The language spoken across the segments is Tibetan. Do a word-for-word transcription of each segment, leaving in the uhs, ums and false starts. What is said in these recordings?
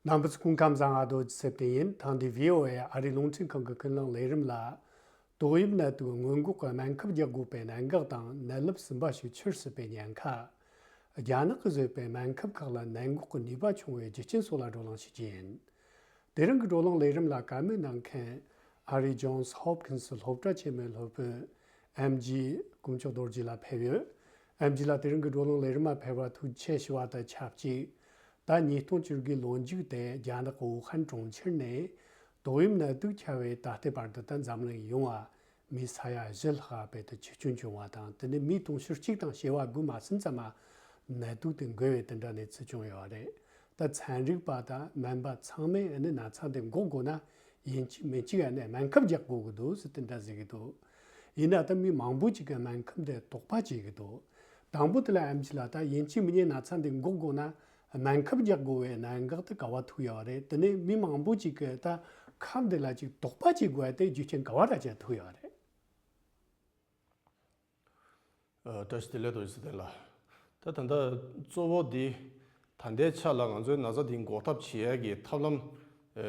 རྣམ་པ་ཚོ་སྐུ་ཁམས་བཟང་། ང་རྡོ་རྗེ་ཚེ་བརྟན་ཡིན། ཐེངས་འདིའི་བྷི་ཨོ་ཨེ་ཨ་རིའི་རླུང་འཕྲིན་ཁང་གི་ཀུན་གླེང་ལས་རིམ་ལ། ཏོག་དབྱིབས་ནད་དུག་སྔོན་འགོག་གི་སྨན་ཁབ་རྒྱག་དགོས་པའི་གནད་འགག་དང་། ནད་རླབས་གསུམ་པ་ཞིག་ཁྱབ་སྲིད་པའི་ཉེན་ཁ། རྒྱ་ནག་གིས་བཟོས་པའི་སྨན་ཁབ་ཁག་ལ་ནད་འགོག་གི་ནུས་པ་ཆུང་བའི་རྒྱུ་རྐྱེན་སོགས་ལ་བགྲོ་གླེང་ཞུ་རྒྱུ་ཡིན། དེ་རིང་གི་བགྲོ་གླེང་ལས་རིམ་ལ་བཀའ་མོལ་གནང་མཁན། ཨ་རིའི་Johns Hopkins་སློབ་གྲྭ་ཆེན་མོའི་སློབ་དཔོན་ཨེམ་ཇི་དཀོན་མཆོག་རྡོ་རྗེ་ལགས་ཕེབས་ཡོད། ཨེམ་ཇི་ལགས་དེ་རིང་གི་བགྲོ་གླེང་ལས་རིམ་མ་ཕེབས་པར་ཐུགས་རྗེ་ཆེ་ཞུ་བ་དང་ཆབས་ཅིག་ད་ཉིས་སྟོང་བཅུ་དགུའི་ལོ་མཇུག་དེ་རྒྱ་ནག་གི་ཝུ་ཧན་གྲོང་ཁྱེར་ནས་ཏོག་དབྱིབས་ནད་དུག་ཁྱབ་པའི་ད་ལྟའི་བར་དུ་ད་འཛམ་གླིང་ཡོངས་ལ་མི་ས་ཡ་བཞི་ལྷག་རྦད་དེ་འཆི་སྐྱོན་བྱུང་བ་དང་། དེ་ནས་མི་དུང་ཕྱུར་གཅིག་དང་བྱེ་བ་དགུ་མ་ཟིན་ཙམ་མ་ནད་དུག་དེ་འགོས་པའི་དེ་འདྲ་གནས་ཚུལ་བྱུང་ཡོད་རེད། ད་ཚན་རིག་པ་དང་སྨན་པ་ཚང་མས་ཨ་ནི་ན་ཚ་འདི་འགོག་དགོས་ན་ཡིན་གཅིག་མིན་གཅིག་ཨ་ནི་སྨན་ཁབ་རྒྱག་དགོས་ཀྱི་འདུག་ཟེར་དེ་འདྲ་ཟེར་གྱི་འདུག་ཡིན་ན་ད་མི་མང་པོ་ཅིག་གིས་སྨན་ཁབ་འདི་དོགས་པ་བྱེད་ཀྱི་འདུག་དང་པོ་དེ་ལ་ཨེམ་ཆི་ལགས། ད་ཡིན་གཅིག་མིན་གཉིས་ན་ཚ་འདི་འགོག་དགོས་ན་སྨན་ཁབ་རྒྱག་དགོས་པའི་གནད་འགག་དེ་ག་བ་ཐུག་ཡོད་རེད། དེ་ནས་མི་མང་པོ་ཅིག་གིས་ད་ཁབ་འདི་ལ་ཅིག་དོགས་པ་བྱེད་དགོས་པ་དེ་རྒྱུ་རྐྱེན་ག་བ་ར་ཅིག་ཐུག་ཡོད་རེད། ཨ། བཀྲ་ཤིས་བདེ་ལེགས། རྡོ་རྗེ་ཚེ་བརྟན་ལགས། ད་ད་ལྟ་གཙོ་བོ་འདི་ད་ལྟའི་ཆ་ལ་ང་ཚོའི་ན་ཚ་འདི་འགོག་ཐབས་བྱེད་ཡ་གི་ཐབས་ལམ་ཨ་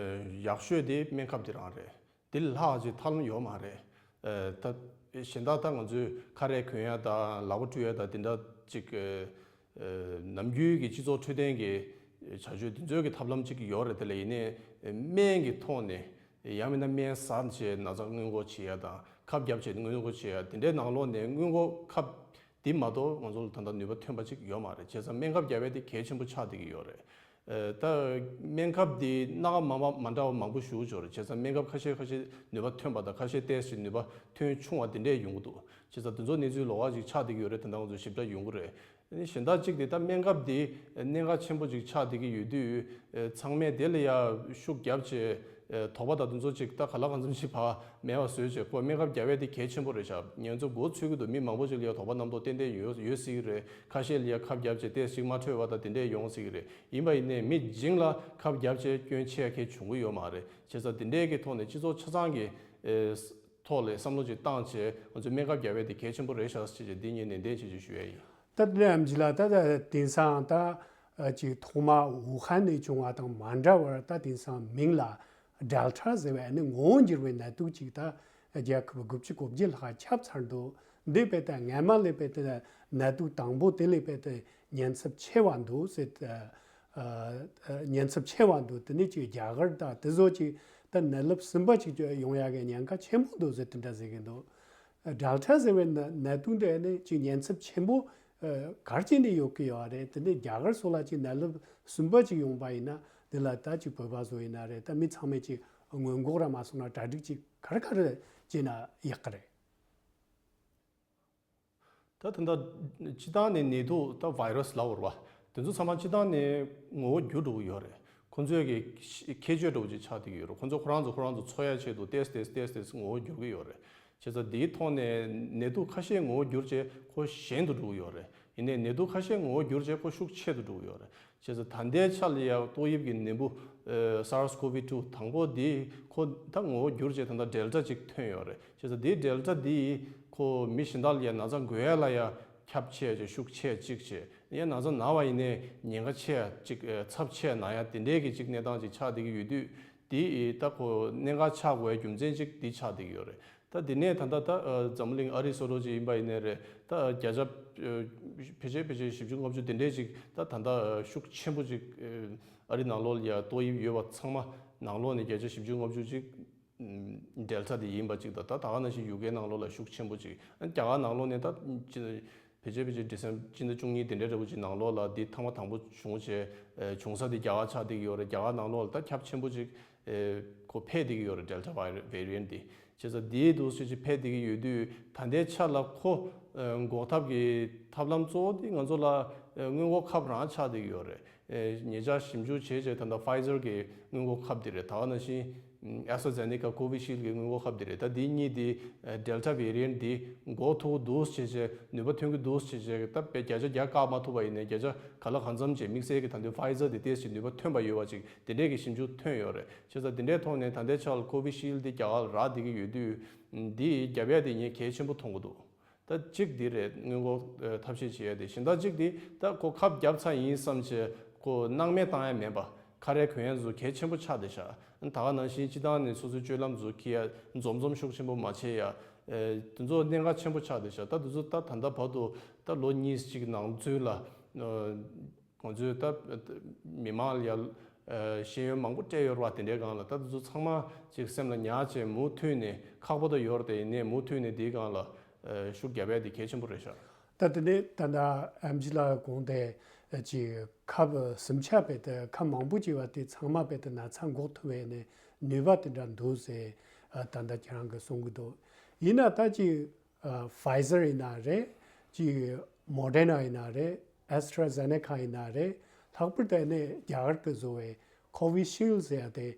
ཡག་ཤོས་དེ་སྨན་ཁབ་དེ་རང་རེད། དེ་ལས་ལྷག་ཅིག་ཐབས་ལམ་ཡོད་མ་རེད། ཨ། ད་གཞན་དག་ད་ང་ཚོས་ཁ་རས་གོན་ཡ་དང་ལག་པ་བཀྲུ་ཡ་དང་དེ་འདྲ་ཅིག་ཨ་ནམ་རྒྱུན་གྱི་སྤྱི་ཚོགས་འཕྲོད་བསྟེན་གྱི་བྱ་སྤྱོད་དེ་ཚོའི་གི་ཐབས་ལམ་ཅིག་ཡོད་རེད། དེ་ལ་ཡིན་ནའི་སྨན་གྱི་ཐོག་ནས། ཡང་མིན་ན་སྨན་ཟ་བྱས་ན་ཚ་སྔོན་འགོག་བྱེད་ཡ་དང་ཁབ་བརྒྱབ་བྱས་སྔོན་འགོག་བྱེད་ཡ་དེ་འདྲའི་ནང་ལོགས་ནས་སྔོན་འགོག་ཁབ་འདི་མ་གཏོགས་ང་ཚོ་ལ་ད་ལྟ་ནུས་པ་ཐོན་པ་ཅིག་ཡོད་མ་རེད། བྱས་ཙང་སྨན་ཁབ་རྒྱག་ཡ་དེ་གལ་ཆེན་པོ་ཆགས་བསྡད་ཀྱི་ཡོད་རེད། ཨ། ད་སྨན་ཁབ་འདི་སྣ་ཁ་མ་མ་མ་འདྲ་བ་མང་པོ་ཞེ་པོ་ཅིག་ཡོད་རེད། བྱས་ཙང་སྨན་ཁབ་ཁ་ཤས་ཁ་ཤས་ནུས་པ་ཐོན་པ་དང་ཁ་ཤས་ཏོག་ཙམ་ནུས་པ་ཐོན་ཆུང་བ་དེ་འདྲས་ཡོང་གི་འདུག་བྱས་ཙང་དེ་ཚོ་གནས་ཚུལ་ལོགས་ཀ་ཅིག་ཆགས་བསྡད་ཀྱི་ཡོད་རེད། དེ་འདྲ་ང་ཚོ་ཞིབ་ཕྲ་ཡོང་གི་རེད། གཞན་དག་ཅིག་དེ་ད་སྨན་ཁབ་དེ་གནད་འགག་ཆེན་པོ་ཅིག་ཆགས་བསྡད་ཀྱི་ཡོད་དུས། ཚང་མས་དེ་ལ་ཡ་ཤུགས་བརྒྱབ་བྱས་དོགས་པ་དང་དེ་ཚོ་ཅིག་ད་ག་ལ་གང་འཚམ་ཞིག་ཕར་མེད་པ་བཟོས་བྱས། ཁོ་སྨན་ཁབ་རྒྱག་ཡ་དེ་གལ་ཆེན་པོ་རེད་ཤག་ང་ཚོ་མགོ་ཚོད་ཀྱི་འདུག་མི་མང་པོ་ཅིག་ལ་ཡ་དོགས་པ་རྣམ་རྟོག་ཏན་ཏན་ཡོད་ཡོད་སྲིད་ཀྱི་རེད། ཁ་ཤས་ལ་ཡ་ཁབ་བརྒྱབ་བྱས་ཏོག་ཙམ་ཅིག་མ་འཕྲོད་པ་དང་དེ་འདྲས་ཡོང་སྲིད་ཀྱི་རེད། ཡིན་པ་ཡིན་ནའི་མི་རྒན་ལ་ཁབ་བརྒྱབ་བྱས་སྐྱོན་ཆེ་ཡ་གང་ཡང་བྱུང་གི་ཡོད་མ་རེད། བྱས་ཙང་དེ་འདྲས་ཀྱི་ཐོག་ནས་སྤྱི་ཚོགས་ཆ་ཚང་གི་ཐོག་ལ་བསམ་བློ་ཅིག་བཏང་བྱས་ང་ཚོས་སྨན་ཁབ་རྒྱག་ཡ་དེ་གལ་ཆེན་པོ་རེད་ཤག་ཅེས་བྱས་འདི་ངས་ནན་ཏན་བྱས་བྱས་ཞུ་ཡ་ཡིན། ད་དེ་ནས་ཨེམ་ཆི་ལགས། ད་ད་དེང་སང་ད་ཅིག་ཐོག་མ་ཝུ་ཧན་ནས་བྱུང་བ་དང་མ་འདྲ་བར་ད་དེང་སང་མིང་ལ་ཌེལ་ཊ་ཟེར་བའི་ཨ་ནི་ངོ་བོ་འགྱུར་བའི་ནད་དུག་ཅིག་ད་རྒྱལ་ཁབ་དགུ་བཅུ་གོ་བརྒྱད་ལྷག་ཁྱབ་ཚར་འདུག་འདི་དཔེ་ད་སྔ་མ་ལས་དཔེ་ད་ནད་དུག་དང་པོ་དེ་ལས་དཔེ་ད་ཉེན་ཚབས་ཆེ་བ་འདུག་ཟེར། ཨ། ཨ། ཉེན་ཚབས་ཆེ་བ་འདུག་དེ་ནས་ཅིག་རྒྱ་གར་དང་དེ་ཚོ་ཅིག་ད་ནད་རླབས་གསུམ་པ་ཅིག་ཡོང་ཡ་གི་ཉེན་ཁ་ཆེན་པོ་འདུག་ཟེར་དེ་འདྲ་ཟེར་གི་འདུག་ཌེལ་ཊ་ཟེར་བའི་ནད་ནད་དུག་འདི་ནི་ཅིག་ཉེན་ཚབས་ཆེན་པོ་ཨ་ག་རེ་བྱས་ནས་ཡོད་ཀྱི་ཡོད་རེད། དེ་ནས་རྒྱ་གར་སོགས་ལ་ཅིག་ནད་རླབས་གསུམ་པ་ཅིག་ཡོང་པ་ཡིན་ན་འདི་ལ་ད་ཅིག་བོད་པ་ཚོ་ཡིན་ན་རེད། ད་མི་ཚང་མས་ཅིག་སྔོན་འགོག་ར་མ་སོང་ན་གྲ་སྒྲིག་ཅིག་ག་རེ་ག་རེ་བྱས་ན་ཡག་གི་རེད། ད་ད་ལྟ་སྤྱི་བཏང་ནས་ནད་དུག་ད་བྷའི་ར་སི་ལབ་དགོས་རེད་པ། དེ་ཚོ་ཚང་མ་སྤྱི་བཏང་ནས་ངོ་བོ་འགྱུར་འགྲོ་གི་ཡོད་རེད། ཁོང་ཚོའི་གི་ཁྱད་ཆོས་འདྲ་བོ་ཅིག་ཆགས་བསྡད་ཀྱི་ཡོད་རེད། ཁོང་ཚོ་ཁོ་རང་ཚོ་ཁོ་རང་ཚོ་འཚོ་ཡ་ཆེད་དུ་ཏོག་ཙམ་ཏོག་ཙམ་ཏོག་ཙམ་ངོ་བོ་འགྱུར་གི་ཡོད་རེད། བྱས་ཙང་དེའི་ཐོག་ནས་ནད་དུག་ཁ་ཤས་ངོ་བོ་འགྱུར་བྱས་ཁོ་ཞན་དུ་འགྲོ་གི་ཡོད་རེད། ཡིན་ནའི་ནད་དུག་ཁ་ཤས་ངོ་བོ་འགྱུར་བྱས་ཁོ་ཤུགས་ཆེ་རུ་འགྲོ་གི་ཡོད་རེད། བྱས་ཙང་ད་ལྟའི་ཆ་ལ་ཡ་ཏོག་དབྱིབས་ཀྱི་ནད་འབུ་ཨ་སཱར་སི་ཀོ་ཝི་ཊུ་དང་པོ་འདི་ཁོ་ད་ངོ་བོ་འགྱུར་བྱས་ད་ལྟ་ཌེལ་ཊ་ཅིག་ཐོན་ཡོད་རེད། བྱས་ཙང་འདི་ཌེལ་ཊ་འདི་ཁོ་མི་གཞན་དག་ལ་ཡ་ན་ཚ་འགོས་ཡ་ལ་ཡ་ཁྱབ་ཆེ་ཅིག་ཤུགས་ཆེ་ཅིག་བྱས། ཡང་ན་ཚ་ན་བ་ཡིན་ནའི་ཉེན་ཁ་ཆེ་ཡ་ཅིག་ཨ་ཚབས་ཆེ་ན་ཡ་དེ་འདྲའི་གི་ཅིག་གནས་སྟངས་ཅིག་ཆགས་བསྡད་ཀྱི་ཡོད་དུས། འདི་ད་ཁོ་གནད་འགག་ཆགས་དགོས་ཡ་རྒྱུ་མཚན་ཅིག་འདི་ཆགས་བསྡད་ཀྱི་ཡོད་རེད། ད་དེ་ནས་ད་ལྟ་ད་ཨ་འཛམ་བུ་གླིང་ཨ་རི་སོ་སོ་ཅིག་ཡིན་པ་ཡིན་ནའི་རེད། ད་བརྒྱ་ཆ་ཨ་ཕལ་ཆེར་ཕལ་ཆེར་བཞི་བཅུ་ལྔ་བཅུ་དེ་འདྲས་ཅིག་ད་ད་ལྟ་ཤུགས་ཆེན་པོ་ཅིག་ཨ་རི་ནང་ལོགས་ལ་ཡ་ཏོག་དབྱིབས་ཡོད་པ་ཚང་མ་ནང་ལོགས་ནས་བརྒྱ་ཆ་བཞི་བཅུ་ལྔ་བཅུ་ཅིག་ཨ་ཌེལ་ཊ་དེ་ཡིན་པ་ཅིག་དང་། ད་ད་ག་ནང་བཞིན་ཡུ་ཀེ་ནང་ལོགས་ལ་ཤུགས་ཆེན་པོ་ཅིག་ཨ་རྒྱ་གར་ནང་ལོགས་ནས་ད་ཅི་ཕལ་ཆེར་ཕལ་ཆེར་ཌི་སེམ་སྤྱི་ཟླ་བཅུ་གཉིས་དེ་འདྲའི་འདྲ་བོ་ཅིག་ནང་ལོགས་ལ་འདི་ཐེངས་མ་དང་པོ་བྱུང་བྱས་ཨ་བྱུང་ས་དེ་རྒྱ་གར་ཆགས་བསྡད་ཀྱི་ཡོད་རེད། རྒྱ་གར་ནང་ལོགས་ལ་ད་ཁྱབ་ཆེན་པོ་ཅིག་ཨ་ཁོ་འཕེལ་བསྡད་ཀྱི་ཡོད་རེད། ཌེལ་ཊ་བྷའི་རི་ཝེ་རི་ཡན་ཊི་འདི། བྱས་ཙང་འདིའི་འདུག་སེ་ཅིག་འཕེལ་བསྡད་ཀྱི་ཡོད་དུས་ད་ལྟའི་ཆ་ལ་ཁོ་ཨ་འགོག་ཐབས་ཀྱི་ཐབས་ལམ་གཙོ་བོ་དེ་ང་ཚོ་ལ་ཨ་སྔོན་འགོག་ཁབ་རང་ཆགས་བསྡད་ཀྱི་ཡོད་རེད། ཨ་ཉེ་ཆར་ཞིབ་འཇུག་བྱས་བྱས་ད་ལྟ་ཕའི་ཛར་གྱི་སྔོན་འགོག་ཁབ་དེ་རེད། ད་ག་ནང་བཞིན་ཨེ་སི་ཊ་ཛེ་ནེ་ཀ་ཀོ་ཝི་ཤིལ་གྱི་སྔོན་འགོག་ཁབ་དེ་རེད། ད་འདི་གཉིས་དེ་ཨ་ཌེལ་ཊ་བྷེ་རི་ཡན་ཊི་འདི་འགོག་ཐུབ་ཀྱི་འདུག་བྱས་བྱས་ནུས་པ་ཐོན་གྱི་འདུག་བྱས་བྱས་ད་དཔེ་བརྒྱ་ཆ་བརྒྱ་བཀག་མ་ཐུབ་པ་ཡིན་ནའི་བརྒྱ་ཆ་ག་ལ་གང་འཚམ་བྱས་དམིགས་བསལ་གྱི་ད་དུང་ཕའི་ཛར་དེ་ཏོག་ཙམ་ནུས་པ་ཐོན་པ་ཡོད་པ་ཅིག་དེ་འདྲས་ཀྱི་ཞིབ་འཇུག་ཐོན་ཡོད་རེད། བྱས་ཙང་དེ་འདྲའི་ཐོག་ནས་ད་ལྟའི་ཆར་ལ་ཀོ་ཝི་ཤིལ་དེ་རྒྱ་གར་ལ་རག་བསྡད་ཀྱི་ཡོད་དུས། འདི་རྒྱབ་ཡ་དེ་ངས་གལ་ཆེན་པོ་མཐོང་གི་འདུག་ད་གཅིག་འདི་རེད། སྔོན་འགོག་ཨ་ཐབས་ཤེས་བྱེད་ཡ་དེ། གཞན་དག་གཅིག་འདི་ད་ཁོ་ཁབ་བརྒྱབ་ཚར་ཡིན་བསམ་བྱས་ཁོ་སྣང་མེད་བཏང་ཡ་མེད་པ། ཁ་རས་གོན་ཡ་ཚོ་གལ་ཆེན་པོ་ཆགས་བསྡད་ཤག་ད་ག་ནང་བཞིན་སྤྱི་བཏང་ནས་སོ་སོའི་སྤྱོད་ལམ་ཚོ་འཁྱེར་ཡ་འཛོམས་འཛོམས་ཤུགས་ཆེན་པོ་མ་བྱེད་ཡ། ཨེ། དེ་ཚོ་གནད་འགག་ཆེན་པོ་ཆགས་བསྡད་ཤག་ད་དེ་ཚོ་ད་ད་ལྟ་བར་དུ་ད་ལོ་གཉིས་གཅིག་ནང་ཚུན་ལ། ཨ། ང་ཚོས་ད་མི་མང་ལ་ཡ། ཨ། ཤེས་ཡོན་མང་པོ་སྤྲད་ཡོད་རེད་བ། དེ་འདྲའི་སྒང་ལ་ད་དེ་ཚོ་ཚང་མ་ཅིག་སེམས་ལ་ཉར་བྱས་མུ་མཐུད་ནས་ཁག་པོ་ད་ཡོད་རེད་དེ། ཡིན་ནའི་མུ་མཐུད་ནས་དེའི་སྒང་ལ། ཨ། ཤུགས་རྒྱབ་ཡ་དེ་གལ་ཆེན་པོ་རེད་ཤག་ད་དེ་ནས་ད་ལྟ་ཨེམ་ཆི་ལགས་དགོངས་ཏེ་ཅིག་ཁབ་གསུམ་ཆ་བེད་དེ་ཁབ་མང་པོ་ཅིག་བ་དེ་ཚང་མ་བེད་དེ་ན་ཚ་འགོག་ཐུབ་པའི་ནས་ནུས་པ་དེ་འདྲ་འདུག་ཟེར། ཨ། ད་ལྟ་ཁྱེད་རང་གིས་གསུང་གི་འདུག་ཡིན་ན་ད་ཅིག་ཨ། Pfizer ཡིན་ན་རེད། ཅིག་Moderna ཡིན་ན་རེད། AstraZeneca ཡིན་ན་རེད། ལྷག་པར་དུ་ནས་རྒྱ་གར་གྱི་བཟོ་བའི་Covishield ཟེར་ཡ་དེ།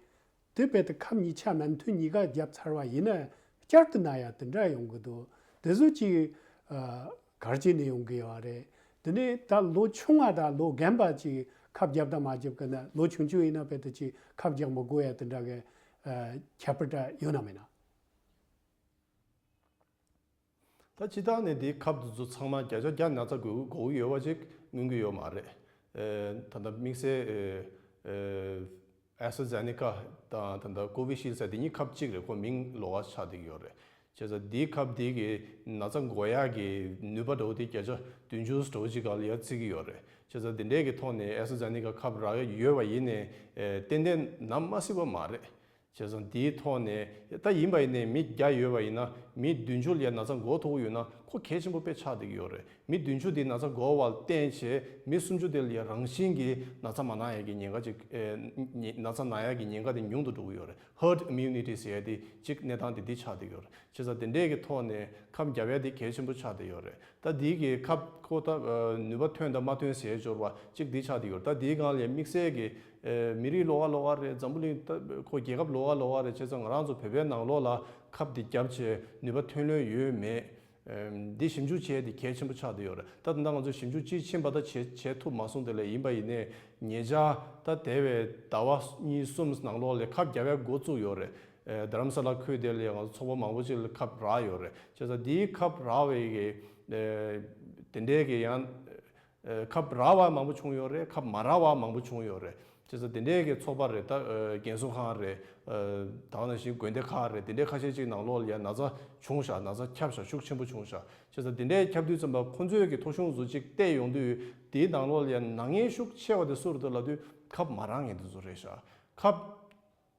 དེ་བེད་དེ་ཁབ་གཉིས་ཆ་མ་མཐུན་གཉིས་ཀ་བརྒྱབ་ཚར་བ་ཡིན་ན་བསྐྱར་དུ་ན་ཡ་དེ་འདྲ་ཡོང་གི་འདུག་དེ་ཚོ་ཅིག་ཨ། ག་རེ་བྱས་ནས་ཡོང་གི་ཡོད་རེད། དེ་ནས་ད་ལོ་ཆུང་བ་དང་ལོ་རྒན་པ་ཅིག་ཁབ་བརྒྱབ་དང་མ་བརྒྱབ་གི་ན། ལོ་ཆུང་ཆུང་ཡིན་ན་བེད་དེ་ཅིག་ཁབ་རྒྱག་མི་དགོས་ཡ་དེ་འདྲ་གི། ཨ། ཁྱད་པར་འདྲ་ཡོད་ན་མེད་ན། ད་སྤྱིར་བཏང་ནས་འདིའི་ཁབ་འདི་ཚོ་ཚང་མ་བརྒྱ་ཆ་བརྒྱ་ན་ཚ་འགོས་འགོས་ཀྱི་ཡོད་པ་ཅིག་མངོན་གྱི་ཡོད་མ་རེད། ཨེ། ད་ལྟ་དམིགས་བསལ་ཨེ་ཨེ་AstraZeneca དང་ད་ལྟ་Covishield ཟེར་དེ་གཉིས་ཁབ་གཅིག་རེད། ཁོ་མིང་ལོགས་ཀ་ཆགས་བསྡད་ཀྱི་ཡོད་རེད། བྱས་ཙང་འདིའི་ཁབ་འདི་གི་ན་ཚ་འགོག་ཡག་གི་ནུས་པ་འདྲ་བོ་དེ་བརྒྱ་ཆ་བདུན་ཅུ་འདྲ་བོ་ཅིག་སྒང་ལ་ཡར་བརྩི་གི་ཡོད་རེད། བྱས་ཙང་དེ་འདྲའི་གི་ཐོག་ནས་AstraZeneca ཁབ་རག་ཡ་ཡོད་པ་ཡིན་ནའི་ཨེ་ཏན་ཏན་ན་མ་སྲིད་པ་མ་རེད། བྱས་ཙང་དེའི་ཐོག་ནས་ད་ཡིན་པ་ཡིན་ནའི་མི་བརྒྱ་ཡོད་པ་ཡིན་ན་མི་བདུན་ཅུ་ལ་ཡ་ན་ཚ་འགོག་ཐུབ་ཀྱི་ཡོད་ན་ཁོ་གལ་ཆེན་པོ་དཔེ་ཆགས་བསྡད་ཀྱི་ཡོད་རེད། མི་བདུན་ཅུ་དེ་ན་ཚ་འགོག་པ་ལ་བརྟེན་བྱས་མི་སུམ་ཅུ་དེ་ལ་ཡ་རང་བཞིན་གྱིས་ན་ཚ་མ་ན་ཡ་གི་ཉེན་ཁ་ཅིག་ཨེ་ཉེ་ན་ཚ་ན་ཡ་གི་ཉེན་ཁ་དེ་ཉུང་དུ་འགྲོ་གི་ཡོད་རེད། Herd immunity ཟེར་ཡ་དེ་གཅིག་གནས་སྟངས་དེ་འདི་ཆགས་བསྡད་ཀྱི་ཡོད་རེད། བྱས་ཙང་དེ་འདྲས་ཀྱི་ཐོག་ནས་ཁབ་བརྒྱབ་ཡ་དེ་གལ་ཆེན་པོ་ཆགས་བསྡད་ཡོད་རེད། ད་འདི་གི་ཁབ་ཁོ་ད་ཨ་ནུས་པ་ཐོན་དང་མ་ཐོན་ཟེར་སྦྱོར་བ་གཅིག་འདི་ཆགས་བསྡད་ཡོད་རེད། ད་འདིའི་སྒང་ལ་དམིགས་བསལ་གྱི་ཨ་མི་རིགས་ལོགས་ཀ་ལོགས་ཀ་རེད། འཛམ་བུ་གླིང་ད་ཁོ་རྒྱལ་ཁབ་ལོགས་ཀ་ལོགས་ཀ་རེད། བྱས་ཙང་ང་རང་ཚོ་བོད་པའི་ནང་ལོགས་ལ་ཁབ་འདི་བརྒྱབ་བྱས་ནུས་པ་ཐོན་ལོན་ཡོད་མེད། ཨ་འདི་ཞིབ་འཇུག་བྱས་ཏེ་གལ་ཆེན་པོ་ཆགས་བསྡད་ཡོད་རེད། ད་ད་ང་ཚོ་ཞིབ་འཇུག་ཅིག་ཕྱིན་པ་ད་བྱེད་བྱེད་ཐུབ་མ་སོང་། དེ་ལས་ཡིན་པ་ཡིན་ནའི་ཉེ་ཆར་ད་འདས་པའི་ཟླ་བ་གཉིས་གསུམ་ནང་ལོགས་ལ་ཁབ་བརྒྱབ་ཡ་འགོ་བཙུགས་ཡོད་རེད། ཨ་རྡ་རམ་ས་ལ་ཁུལ་དེ་ལ་ང་ཚོ་ཚོགས་པ་མང་པོ་ཅིག་ལ་ཁབ་རག་ཡོད་རེད། བྱས་ཙང་འདིའི་ཁབ་རག་པའི་གི་ཨ་དེ་འདྲའི་གི་ཡང་ཨ་ཁབ་རག་པ་མང་པོ་བྱུང་ཡོད་རེད། ཁབ་མ་རག་པ་མང་པོ་བྱུང་ཡོད་རེད། བྱས་ཙང་དེ་འདྲའི་གི་ཚོགས་པ་རེད། ད་ཨ་རྒན་གསོ་ཁང་རེད། ཨ་ད་ག་ནང་བཞིན་དགོན་སྡེ་ཁག་རེད། དེ་འདྲའི་ཁ་ཤས་ཅིག་ནང་ལོགས་ལ་ཡང་ན་ཚ་བྱུང་ཤག་ན་ཚ་ཁྱབ་ཤག་ཤུགས་ཆེན་པོ་བྱུང་ཤག་བྱས་ཙང་དེ་འདྲའི་ཁྱབ་དུས་ཙམ་པ་ཁོ་ཚོའི་གི་ཐོ་གཞུང་བཟོ་ཅིག་བལྟས་ཡོང་དུས་དེའི་ནང་ལོགས་ལ་ཡང་ན་མཁན་ཤུགས་ཆེ་བ་དེ་སུ་རེད་འདུག་ལབ་དུས་ཁབ་མ་རག་མཁན་དེ་ཚོ་རེད་ཤག་ཁབ་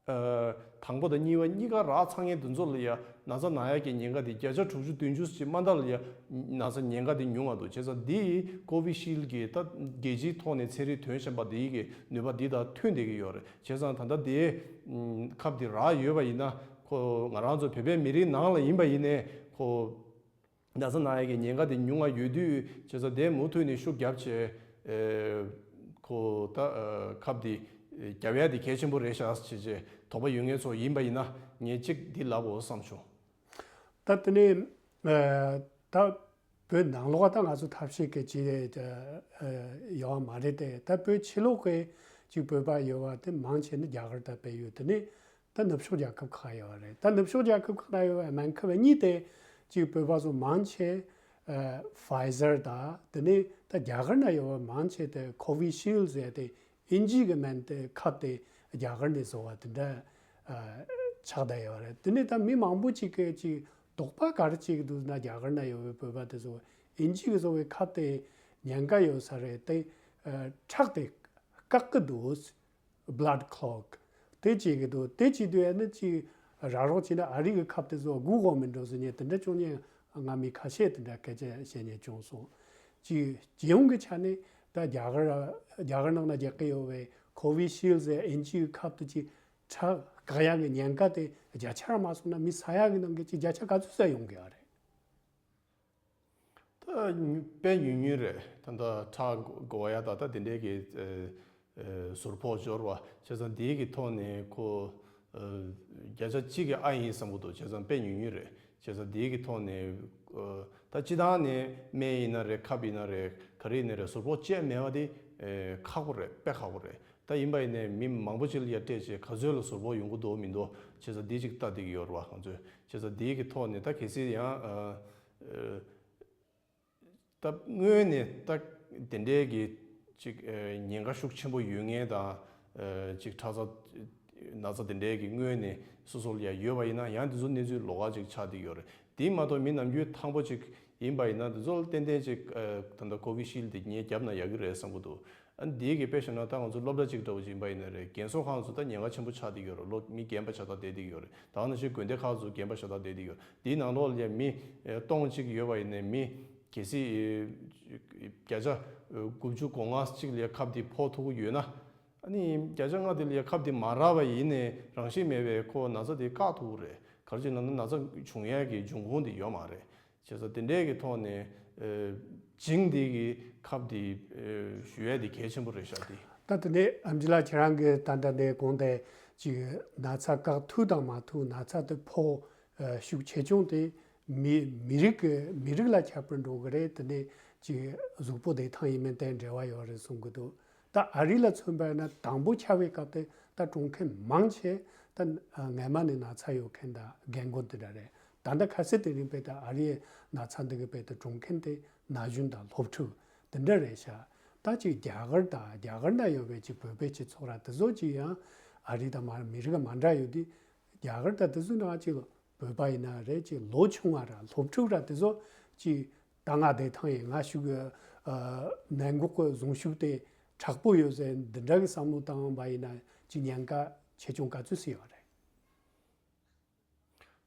ཨ་དང་པོ་དང་གཉིས་པ་གཉིས་ཀ་རག་ཚར་མཁན་དེ་ཚོ་ལ་ཡ་ན་ཚ་ན་ཡག་གི་ཉེན་ཁ་དེ་བརྒྱ་ཆ་དྲུག་ཅུ་བདུན་ཅུ་ཅིག་མ་མཐའ་ལ་ཡ་ན་ཚ་ཉེན་ཁ་དེ་ཉུང་བ་འདུག་བྱས་ཙང་འདི་ཀོ་བི་ཤིལ་གྱི་ད་རྒྱལ་སྤྱིའི་ཐོག་ནས་ཚན་རིག་ཐོན་བཞིན་པ་འདི་གི་ནུས་པ་འདི་དང་མཐུན་བསྡད་ཀྱི་ཡོད་རེད། བྱས་ཙང་ད་ལྟ་དེ་ཁབ་དེ་རག་ཡོད་པ་ཡིན་ན་ཁོ་ང་རང་ཚོ་བོད་པའི་མི་རིགས་ནང་ལ་ཡིན་པ་ཡིན་ནའི་ཁོ། ན་ཚ་ན་ཡག་གི་ཉེན་ཁ་དེ་ཉུང་བ་ཡོད་དུས་བྱས་ཙང་དེ་མུ་མཐུད་ནས་ཤུགས་རྒྱབ་བྱས་ཨེ་ཁོ་ད་ཨ་ཁབ་འདི་རྒྱབ་ཡ་དེ་གལ་ཆེན་པོ་རེད་ཤག་བྱས་བྱས་དོགས་པ་ཡོད་མཁན་ཚོ་ཡིན་པ་ཡིན་ན་ངས་གཅིག་འདི་ལབ་དགོས་བསམ་བྱུང་། ད་དེ་ནས་ཨ་ད་བོད་ནང་ལོགས་ད་ང་ཚོ་ཐབས་ཤེས་གལ་ཆེ་ཨ་ཡོད་མ་རེད་དེ། ད་བོད་ཕྱི་ལོགས་ཀྱི་ཅིག་བོད་པ་ཡོད་པ་དེ་མང་ཆེ་ནི་རྒྱ་གར་དང་བལ་ཡུལ། དེ་ནས་ད་ནུབ་ཕྱོགས་རྒྱལ་ཁབ་ཁག་ཡོད་རེད། ད་ནུབ་ཕྱོགས་རྒྱལ་ཁབ་ཁག་ན་ཡོད་པའི་སྨན་ཁབ་གཉིས་དེ་གཅིག་བོད་པ་ཚོ་མང་ཆེ་ཨ་Pfizer དང་དེ་ནས་ད་རྒྱ་གར་ན་ཡོད་པ་མང་ཆེ་དེ་Covishield ཟེར་ཏེ་ཨིན་ཇི་གི་སྨན་དེ་ཁབ་དེ་རྒྱ་གར་ནས་བཟོ་བ་དེ་འདྲ་ཨ་ཆགས་བསྡད་ཡོད་རེད། དེ་ནས་ད་མི་མང་པོ་ཅིག་གིས་ཅིག་དོགས་པ་ག་རེ་བྱེད་ཀྱི་འདུག་ན་རྒྱ་གར་ན་ཡོད་པའི་བོད་པ་དེ་ཚོ་ཨིན་ཇི་གི་བཟོ་བའི་ཁབ་དེ་ཉེན་ཁ་ཡོད་ས་རེད་དེ་ཨ་ཁྲག་དེ་བཀག་གི་འདུག blood clot དེ་བྱེད་ཀྱི་འདུག་དེ་བྱེད་དུས་ཨ་ནི་ཅིག་ར་རོགས་བྱས་ན་ཨ་རི་གི་ཁབ་དེ་ཚོ་སྒུག་དགོས་མིན་འགྲོ་ཟེར་ནས་དེ་འདྲ་བྱུང་ནས་ང་མི་ཁ་ཤས་དེ་འདྲ་སྐད་ཆ་བཤད་ནས་བྱུང་སོང་། ཅིག་སྤྱི་ཡོངས་ཀྱི་ཆ་ནས་ད་རྒྱ་གར་རྒྱ་གར་ནང་ན་རྒྱག་གི་ཡོད་པའི་Covishield ཟེར་ཨིན་ཇིའི་ཁབ་དེ་ཅིག་ཁྲག་བཀག་ཡག་གི་ཉེན་ཁ་དེ་བརྒྱ་ཆ་ར་མ་སོང་ན་མི་ས་ཡ་གི་ནང་གི་ཅིག་བརྒྱ་ཆ་ག་ཚོད་ཙམ་ཡོང་གི་ཡོད་རེད། ད་དཔེ་ཉུང་ཉུང་རེད། ད་ལྟ་ཁྲག་འགོ་བ་ཡ་ད་ལྟ་དེ་འདྲའི་གི་ཨ་ཨ་ཟུར་ཕོག་འབྱོར་བ་བྱས་ཙང་དེའི་གི་ཐོག་ནས་ཁོ་ཨ་བརྒྱ་ཆ་གཅིག་གི་ཨ་ཡིན་བསམ་གི་འདུག་བྱས་ཙང་དཔེ་ཉུང་ཉུང་རེད། བྱས་ཙང་དེའི་གི་ཐོག་ནས་ཨ་ད་སྤྱི་བཏང་ནས་སྨན་ཡིན་ན་རེད། ཁབ་ཡིན་ན་རེད། ག་རེ་ཡིན་ན་རེད། ཟུར་ཕོག་བཅས་མེད་པ་དེ་ཨ་ཁག་པོ་རེད། དཔེ་ཁག་པོ་རེད། ད་ཡིན་པ་ཡིན་ནའི་མི་མང་པོ་ཅིག་ལ་ཡ་སྤྲད་བྱས་ག་ཚོད་ལ་ཟུར་ཕོག་ཡོང་གི་འདུག་མི་འདུག་བྱས་ཙང་འདི་ཅིག་ལྟ་བསྡད་ཀྱི་ཡོད་རེད་བ། ང་ཚོས་བྱས་ཙང་འདིའི་གི་ཐོག་ནས་ད་གལ་སྲིད་ཡང་ཨ་ཨ་ད་སྔོན་ནས་ད་དེ་འདྲའི་གི་ཅིག་ཨ་ཉེན་ཁ་ཤུགས་ཆེན་པོ་ཡོད་མཁན་དང་ ཅིག་ཁྲག་རྩ་ན་ཚ་དེ་འདྲའི་གི་སྔོན་ནས་སོ་སོ་ལ་ཡང་ཡོད་པ་ཡིན་ན་ཡང་དེ་ཚོ་གནས་ཚུལ་ལོགས་ཀ་ཅིག་ཆགས་བསྡད་ཡོད་རེད། དེ་མ་གཏོགས་མི་ནམ་རྒྱུན་ཐང་པོ་ཅིག་ཡིན་པ་ཡིན་ན་དེ་ཚོ་ལ་ཏན་ཏན་ཅིག་ད་ལྟ་ཀོ་བི་ཤིལ་དེ་ངས་བརྒྱབ་ན་ཡག་གི་རེད་བསམ་གྱི་འདུག་ཨ་ནི་དེའི་གི་དཔེ་བཞག་ན་ད་ང་ཚོ་སློབ་གྲྭ་གཅིག་འདྲ་བོ་ཅིག་ཡིན་པ་ཡིན་ན་རེད། རྒན་གསོ་ཁང་ཚོ་ད་ཉེན་ཁ་ཆེན་པོ་ཆགས་བསྡད་ཡོད་རེད། ལོ་མི་རྒན་པ་ཤ་སྟག་བསྡད་བསྡད་ཡོད་རེད། ད་ག་ནང་བཞིན་དགོན་སྡེ་ཁག་ཚོ་རྒན་པ་ཤ་སྟག་བསྡད་བསྡད་ཡོད་རེད། དེའི་ནང་ལོགས་ལ་མི་སྟོང་གཅིག་ཡོད་པ་ཡིན་ནའི་མི་གལ་སྲིད་བརྒྱ་ཆ་དགུ་བཅུ་གོ་ལྔ་གཅིག་ལ་ཁབ་དེ་ཕོག་ཐུབ་ཀྱི་ཡོད་ན། ཨ་ནི་བརྒྱ་ཆ་ལྔ་དེ་ལ་ཁབ་དེ་མ་རག་པ་ཡིན་ནའི་རང་བཞིན་མེད་པའི་ཁོ་ན་ཚ་དེ་བཀག་ཐུབ་ཀྱི་རེད། ག་རེ་བྱས་ན་ན་ཚ་བྱུང་ཡས་ཀྱི་འབྱུང་ཁུངས་དེ་ཡོད་མ་རེད། བྱས་ཙང་དེ་འདྲས་ཀྱི་ཐོག་ནས་ཨ་བྱིངས་དེ་གི་ཁབ་དེ་ཨ་ཞུ་ཡས་དེ་གལ་ཆེན་པོ་རེད་ཤག་དེ། ད་དེ་ནས་ཨེམ་ཆི་ལགས་ཁྱེད་རང་གིས་ད་ལྟ་ནས་གོང་དེ་ཅིག་ན་ཚ་བཀག་ཐུབ་དང་མ་ཐུབ། ན་ཚ་དེ་ཕོག་ཨ་ཤུགས་ཆེ་ཆུང་དེ་མི་མི་རིགས་ཀྱི་མི་རིགས་ལ་ཁྱད་པར་འགྲོ་གི་རེད། དེ་ནས་ཅིག་གཟུགས་པོ་བདེ་ཐང་ཡིན་མིན་དེ་འབྲེལ་བ་ཡོད་རེད་གསུང་གི་འདུག་ད་ཨ་རི་ལ་མཚོན་པ་ཡིན་ན་དང་པོ་ཆགས་པའི་སྐབས་དེ་ད་གྲོངས་མཁན་མང་ཆེ་ད་སྔ་མ་ནས་ན་ཚ་ཡོད་མཁན་དང་རྒན་རྒོན་དེ་འདྲ་རེད། ད་ལྟ་ཁ་སང་དེ་རིང་དཔེ་ད་ཨ་རིའི་ན་ཚ་འདི་གི་དཔེ་ད་གྲོངས་མཁན་དེ་ན་གཞོན་དང་སློབ་ཕྲུག་དེ་འདྲ་རེད་ཤག་ད་ཅིག་རྒྱ་གར་དང་རྒྱ་གར་ན་ཡོད་པའི་ཅིག་བོད་པའི་སྤྱི་ཚོགས་ར་དེ་ཚོ་ཅིག་ཡང་ཨ་རི་དང་མ་མི་རིགས་མ་འདྲ་ཡོད་དུས་རྒྱ་གར་དང་དེ་ཚོའི་ནང་ཅིག་བོད་པ་ཡིན་ན་རེད། ཅིག་ལོ་ཆུང་བ་ར་སློབ་ཕྲུག་ར་དེ་ཚོ་ཅིག་ད་ང་བདེ་ཐང་ཡིན། ང་ཤུགས་ཨ་ནད་འགོག་གི་གཟུངས་གཞུག་དེ་དྲག་པོ་ཡོད་ཟེར་འདི་འདྲ་གི་བསམ་བློ་བཏང་བ་ཡིན་ན་ཅིག་ཉེན་ཁ་ཆེ་ཆུང་ག་ཚོད་སྲིད་ཡོད་རེད།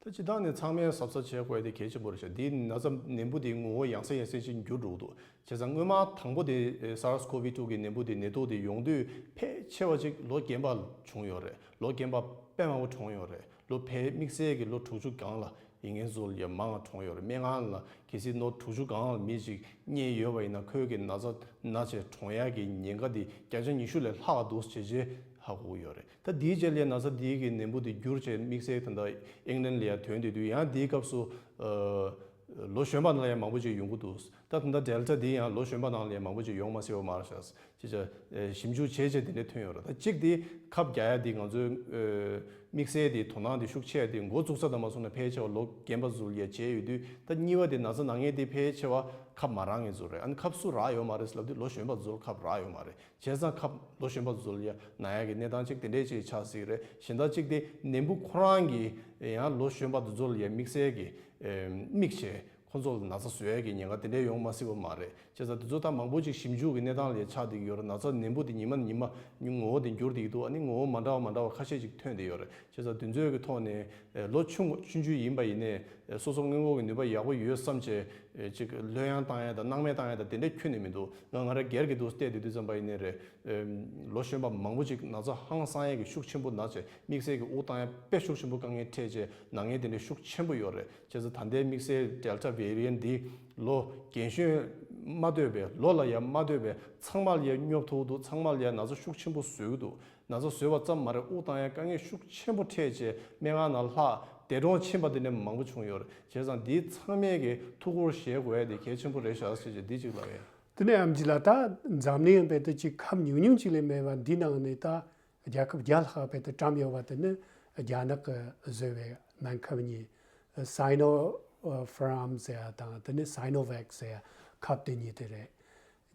ད་སྤྱིར་བཏང་ནས་ཚང་མས་གཟབ་གཟབ་བྱེད་དགོས་དེ་གལ་ཆེན་པོ་རེད་ཤག་འདིའི་ན་ཚ་ནད་འབུ་དེ་ངོ་བོ་ཡང་སེ་ཡང་སེ་ཅིག་འགྱུར་འགྲོ་གི་འདུག་བྱས་ཙང་སྔོན་མ་དང་པོ་དེ་SARS-CoV two གི་ནད་འབུ་དེ་ནད་དུག་དེ་ཡོང་དུས་ཕལ་ཆེ་བ་ཅིག་ལོ་རྒན་པ་བྱུང་ཡོད་རེད། ལོ་རྒན་པ་དཔེ་མང་པོ་གྲོངས་ཡོད་རེད། ལོ་ཕལ་དམིགས་བསལ་གྱི་ལོ་དྲུག་ཅུ་སྒང་ལ་ཡིན་མཁན་ཚོ་ལ་ཡང་མང་བ་གྲོངས་ཡོད་རེད། སྨན་ཁང་ལ་གལ་སྲིད་ལོ་དྲུག་ཅུ་སྒང་ལ་མི་ཅིག་རྙེད་ཡོད་པ་ཡིན་ན་ཁོའི་གི་ན་ཚ་ན་ཆེ་གྲོངས་ཡག་གི་ཉེན་ཁ་དེ་བརྒྱ་ཆ་ཉི་ཤུ་ལས་ལྷག་འདུག་ཅེས་ཅེས་ཧ་གོ་གི་ཡོད་རེད། ད་དེའི་རྗེས་ལ་ན་ཚ་དེའི་གི་ནད་འབུ་དེ་འགྱུར་བྱས་དམིགས་བསལ་ད་ལྟ་ཨིང་ལན་ལ་ཡང་ཐོན་བསྡད་དུས་ཡང་དེའི་སྐབས་སུ་ཨ་ལོ་གཞོན་པ་ནང་ལ་ཡང་མང་པོ་ཅིག་ཡོང་གི་འདུག་ད་ད་ལྟ་ཌེལ་ཊ་དེ་ཡང་ལོ་གཞོན་པ་ནང་ལ་ཡང་མང་པོ་ཅིག་ཡོང་མ་སྲིད་པ་མ་རེད་ཤག་ཅེས་བྱས་ཞིབ་འཇུག་བྱས་བྱས་དེ་འདྲ་ཐོན་ཡོད་རེད། ད་གཅིག་དེ་ཁབ་རྒྱག་ཡ་དེ་ང་ཚོའི་ཨ་དམིགས་བསལ་དེ་དོ་སྣང་དེ་ཤུགས་ཆེ་ཡ་དེ་འགོ་བཙུགས་ས་དང་མ་སོང་ན་ཕལ་ཆེ་བ་ལོ་རྒན་པ་ཚོ་ལ་ཡ་བྱས་ཡོད་དུས། ད་གཉིས་པ་དེ་ན་ཚ་ན་མཁན་དེ་ཕལ་ཆེ་བ་ཁབ་མ་རག་མཁན་ཚོ་རེད། ཨ་ནི་ཁབ་སུ་རག་ཡོད་མ་རེད་ལབ་དུས་ལོ་གཞོན་པ་ཚོ་ལ་ཁབ་རག་ཡོད་མ་རེད། བྱས་ཙང་ཁབ་ལོ་གཞོན་པ་ཚོ་ལ་ཡ་ན་ཡ་གི་གནས་སྟངས་གཅིག་དེ་འདྲས་ཅིག་ཆགས་སྲིད་རེད། གཞན་དག་གཅིག་དེ་ནད་འབུ་ཁོ་རང་གི་ཡང་ལོ་གཞོན་པ་དེ་ཚོ་ལ་ཡ་དམིགས་བསལ་གྱི་ཨེམ་དམིགས་བྱས་ཁོ་ཚོ་ལ་ན་ཚ་བཟོ་ཡ་གི་ཉེན་ཁ་དེ་འདྲས་ཡོང་མ་སྲིད་པ་མ་རེད། བྱས་ཙང་དེ་ཚོ་ད་མང་པོ་ཅིག་ཞིབ་འཇུག་གི་གནས་སྟངས་ལ་ཡ་ཆགས་བསྡད་ཀྱི་ཡོད་རེད། ན་ཚ་ནད་འབུ་དེ་ཉི་མ་ནས་ཉི་མ་ངོ་བོ་དེ་འགྱུར་བསྡད་ཀྱི་འདུག་ཨ་ནི་ངོ་བོ་མ་འདྲ་བ་མ་འདྲ་བ་ཁ་ཤས་ཅིག་ཐོན་བསྡད་ཡོད་རེད། བྱས་ཙང་དེ་ཚོའི་གི་ཐོག་ནས་ཨེ་ལོ་ཆུང་ཆུང་ཆུང་ཡིན་པ་ཡིན་ནའི་ཨེ་སོ་སོ་སྔོན་འགོག་གི་ནུས་པ་ཡག་པོ་ཡོད་བསམ་བྱས་ཨེ་ཅིག་ལྷོད་ཡངས་བཏང་ཡ་དང་སྣང་མེད་བཏང་ཡ་དང་དེ་འདྲ་ཁྱོན་ནས་མི་འདུག་ང་ང་རང་སྒེར་གྱི་འདུག་བལྟས་དུས་དུས་ཙམ་པ་ཡིན་ནའི་རེད། ཨེམ་ལོ་གཞོན་པ་མང་པོ་ཅིག་ན་ཚ་ཧང་སང་ཡས་ཀྱི་ཤུགས་ཆེན་པོ་ན་བྱས་དམིགས་བསལ་གྱི་དབུགས་བཏང་ཡས་དཔེ་ཤུགས་ཆེན་པོ་དཀའ་ངལ་འཕྲད་བྱས་ན་མཁན་དེ་འདྲའི་ཤུགས་ཆེན་པོ་ཡོད་རེད། བྱས་ཙང་ད་ལྟའི་དམིགས་བསལ་Delta variant འདི་ལོ་རྒན་གཞོན་མ་ལྟོས་པའི་ལོ་ལ་ཡ་མ་ལྟོས་པའི་ཚང་མ་ལ་ཡ་སྙོབ་ཐུབ་འདུག་ཚང་མ་ལ་ཡ་ན་ཚ་ཤུགས་ཆེན་པོ་བཟོ་གི་འདུག་ན་ཚ་བཟོས་པ་ཙམ་མ་རེད། དབུགས་བཏང་ཡས་དཀའ་ངལ་ཤུགས་ཆེན་པོ་འཕྲད་བྱས་སྨན་ཁང་ནང་ལྷག་འདས་གྲོངས་ཕྱིན་པ་དེ་འདྲ་མང་པོ་བྱུང་ཡོད་རེད། བྱས་ཙང་འདི་ཚང་མས་ཀྱི་ཐུགས་ཁུར་བཞེས་དགོས་ཡ་དེ་གལ་ཆེན་པོ་རེད་ཤག་ཟེར་བྱས་འདི་གཅིག་ལབ་ཡ། དེ་ནས་ཨེམ་ཆི་ལགས། ད་འཛམ་གླིང་ཡིན་པའི་དུས་ཀྱི་ཁབ་ཉུང་ཉུང་ཅིག་ལས་མེད་པ་འདི་ནང་ནས་ད་རྒྱལ་ཁབ་བརྒྱ་ལྷག་པའི་དུ་བཀྲམ་ཡོད་པ་དེ་ནི་རྒྱ་ནག་གི་བཟོས་པའི་སྨན་ཁབ་གཉིས། Sinopharm ཟེར་ཡ་དང་དེ་ནི་Sinovac ཟེར་ཡ་ཁབ་དེ་གཉིས་དེ་རེད།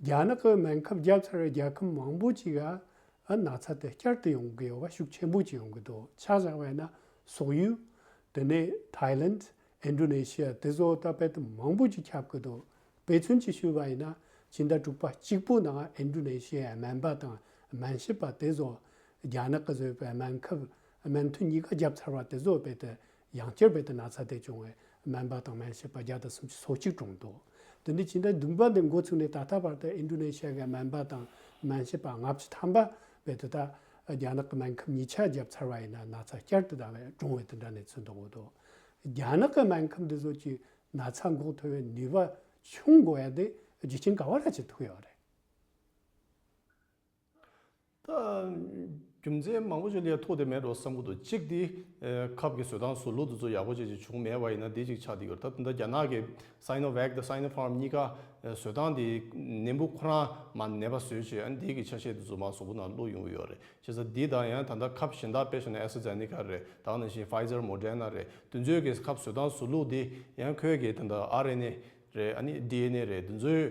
རྒྱ་ནག་གི་སྨན་ཁབ་བརྒྱབ་ཚར་བའི་རྒྱལ་ཁབ་མང་པོ་ཅིག་ག་ཨ་ན་ཚ་དེ་བསྐྱར་དུ་ཡོང་གི་ཡོད་པ་ཤུགས་ཆེན་པོ་ཅིག་ཡོང་གི་འདུག་ཆ་བཞག་པ་ཡིན་ན་སོག་ཡུལ། དེ་ནས་ཐའི་ལེནྡ། ཨིན་ཌོ་ནེ་ཤི་ཡ་དེ་ཚོ་ད་དཔེ་དེ་མང་པོ་ཅིག་ཁྱབ་ཀྱི་འདུག་དཔེ་མཚོན་ཅིག་ཞུས་པ་ཡིན་ན་ཕྱི་ཟླ་དྲུག་པ་གཅིག་པོ་ནང་ཨིན་ཌོ་ནེ་ཤི་ཡའི་སྨན་པ་དང་སྨན་ཞབས་པ་དེ་ཚོ་རྒྱ་ནག་གིས་བཟོས་པའི་སྨན་ཁབ་སྨན་ཐུན་གཉིས་ཀ་བརྒྱབ་ཚར་བ་དེ་ཚོ་དཔེ་དེ་ཡང་བསྐྱར་དཔེ་དེ་ན་ཚ་དེ་བྱུང་བའི་སྨན་པ་དང་སྨན་ཞབས་པ་བརྒྱ་དང་སུམ་ཅུ་སོ་གཅིག་གྲོངས་འདུག་དེ་འདྲའི་ཕྱི་ཟླ་བདུན་པ་དེ་འགོ་ཚུགས་ནས་ད་ལྟ་བར་དུ་ཨིན་ཌོ་ནེ་ཤི་ཡ་གི་སྨན་པ་དང་སྨན་ཞབས་པ་ལྔ་བཅུ་ཐམ་པ་དཔེ་དེ་ད་རྒྱ་ནག་གི་སྨན་ཁབ་གཉིས་ཆ་བརྒྱབ་ཚར་བ་ཡིན་ན་ན་ཚ་བསྐྱར་དུ་ད་བས་གྲོངས་པའི་དེ་འདྲ་གནས་ཚུལ་འདུག་འོ་དོ། རྒྱ་ནག་གི་སྨན་ཁབ་འདི་ཚོ་གྱིས་ན་ཚ་འགོག་ཐུབ་པའི་ནུས་པ་ཆུང་དགོས་ཡ་དེ་རྒྱུ་རྐྱེན་ག་བ་ར་ཅིག་ཐུག་ཡོད་རེད། ད་རྒྱུ་མཚན་མང་པོ་ཅིག་ལ་ཐུག་བསྡད་མེད་འགྲོ་བསམ་གྱི་འདུག་གཅིག་དེ་ཁབ་ཀྱི་བཟོ་སྟངས་བཟོ་ལུགས་དེ་ཚོ་ཡག་པོ་ཅིག་ཅིག་བྱུང་མེད་པ་ཡིན་ན་དེ་ཅིག་ཆགས་བསྡད་ཡོད་རེད། ད་ད་ལྟ་རྒྱ་ནག་གི་Sinovac དང་Sinopharm གཉིས་ཀ་བཟོ་སྟངས་དེ་ནད་འབུ་ཁོ་རང་མར་ནད་པ་བཟོས་བྱས་ཨ་ནི་དེ་གི་ཆ་ཤས་དེ་ཚོ་མར་གཟུགས་པོ་ནང་བླུགས་ཡོང་གི་ཡོད་རེད། བྱས་ཙང་འདི་དང་ཡང་ད་ལྟ་ཁབ་གཞན་དག་དཔེ་བཞག་ན་AstraZeneca རེད། ད་ག་ནང་བཞིན་Pfizer Moderna རེད། དེ་ཚོའི་གི་ཁབ་བཟོ་སྟངས་བཟོ་ལུགས་འདི་ཡང་ཁོའི་གི་ད་ལྟ་ཨར་ཨེན་ཨེ་རེད། ཨ་ནི་ཌི་ཨེན་ཨེ་རེད། དེ་ཚོའི་